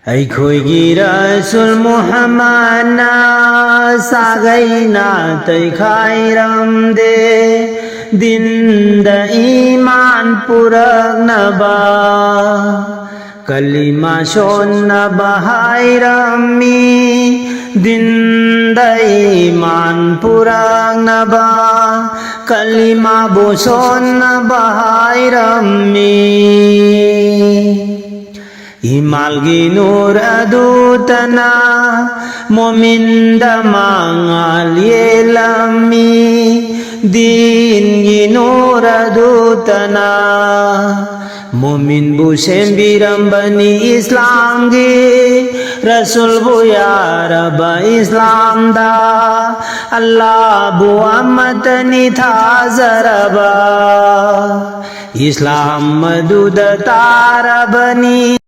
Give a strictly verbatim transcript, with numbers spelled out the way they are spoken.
ꯑꯩꯈꯣꯏꯒꯤ ꯔꯁꯨꯜ ꯃꯨꯍꯝꯃꯗꯅ ꯁꯥꯒꯩ ꯅꯥꯇꯩ ꯈꯥꯏꯔꯝꯗꯦ꯫ ꯗꯤꯟꯗ ꯏꯃꯥꯟ ꯄꯨꯔꯛꯅꯕ ꯀꯂꯤꯃꯥ ꯁꯣꯟꯅꯕ ꯍꯥꯏꯔꯝꯃꯤ꯫ ꯗꯤꯟꯗ ꯏꯃꯥꯟ ꯄꯨꯔꯛꯅꯕ ꯀꯂꯤꯃꯥꯕꯨ ꯁꯣꯟꯅꯕ ꯍꯥꯏꯔꯝꯃꯤ꯫ ꯏꯃꯥꯜꯒꯤ ꯅꯨꯔ ꯑꯗꯨꯇꯅ ꯃꯣꯃꯤꯟꯗ ꯃꯉꯥꯜ ꯌꯦꯜꯂꯝꯃꯤ꯫ ꯗꯤꯟꯒꯤ ꯅꯨꯔ ꯑꯗꯨꯇꯅ ꯃꯣꯃꯤꯟꯕꯨ ꯁꯦꯝꯕꯤꯔꯝꯕꯅꯤ꯫ ꯏꯁꯂꯥꯝꯒꯤ ꯔꯁꯨꯜꯕꯨ ꯌꯥꯔꯕ ꯏꯁꯂꯥꯝꯗ ꯑꯜꯂꯥꯕꯨ ꯑꯃꯠꯇꯅꯤ ꯊꯥꯖꯔꯕ꯫ ꯏꯁꯂꯥꯝ ꯑꯗꯨꯗ ꯇꯥꯔꯕꯅꯤ꯫